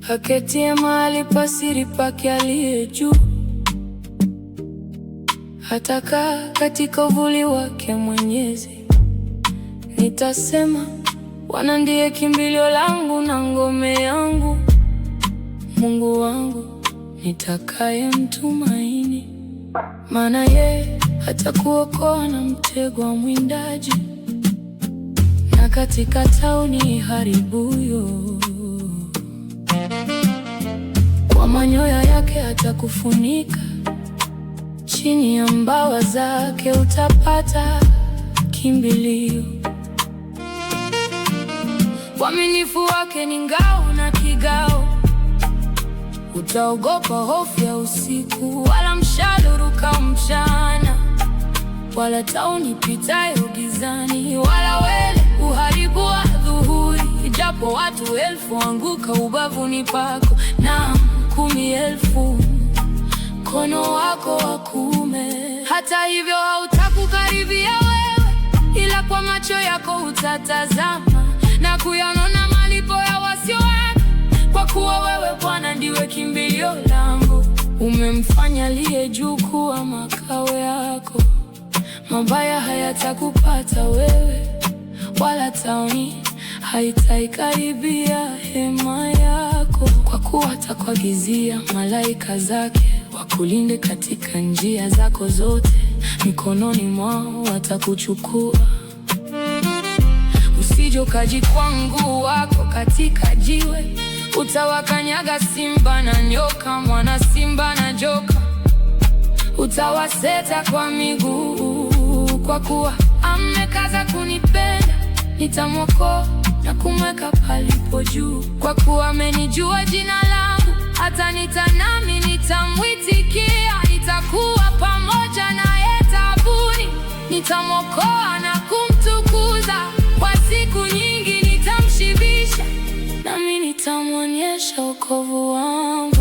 Aketie mahali pa siri pake aliye juu, atakaa katika uvuli wake Mwenyezi. Nitasema, Bwana ndiye kimbilio langu na ngome yangu, Mungu wangu nitakaye mtumaini. Maana yeye atakuokoa na mtego wa mwindaji, na katika tauni iharibuyo. Kwa manyoya yake atakufunika, chini ya mbawa zake utapata kimbilio. Uaminifu wake ni ngao na kigao. Utaogopa hofu ya usiku, wala mshale urukao mchana, wala tauni ipitayo gizani, wala wele uharibu wa dhuhuri. Ijapo watu 1,000 anguka ubavuni pako, naam 10,000 mkono wako wa kuume. Hata hivyo hautakukaribia wewe, ila kwa macho yako utatazama na kuyaona malipo ya wasio haki. Kwa kuwa wewe Bwana ndiwe kimbilio langu, umemfanya aliye juu kuwa makao yako. Mabaya hayatakupata wewe, wala tauni haitaikaribia hema yako. Kwa kuwa atakuagizia malaika zake, wakulinde katika njia zako zote. Mikononi mwao watakuchukua, usije ukajikwaa mguu wako katika jiwe. Utawakanyaga simba na nyoka, mwana simba na joka, utawaseta kwa miguu. Kwa kuwa amekaza kunipenda, nitamwokoa na kumweka palipo juu. Kwa kuwa amenijua jina langu, ataniita nami nitamwitikia. Nitakuwa pamoja naye taabuni, nitamwokoa na kumtukuza. Kwa siku nyingi nitamshibisha, nami nitamwonyesha wokovu wangu.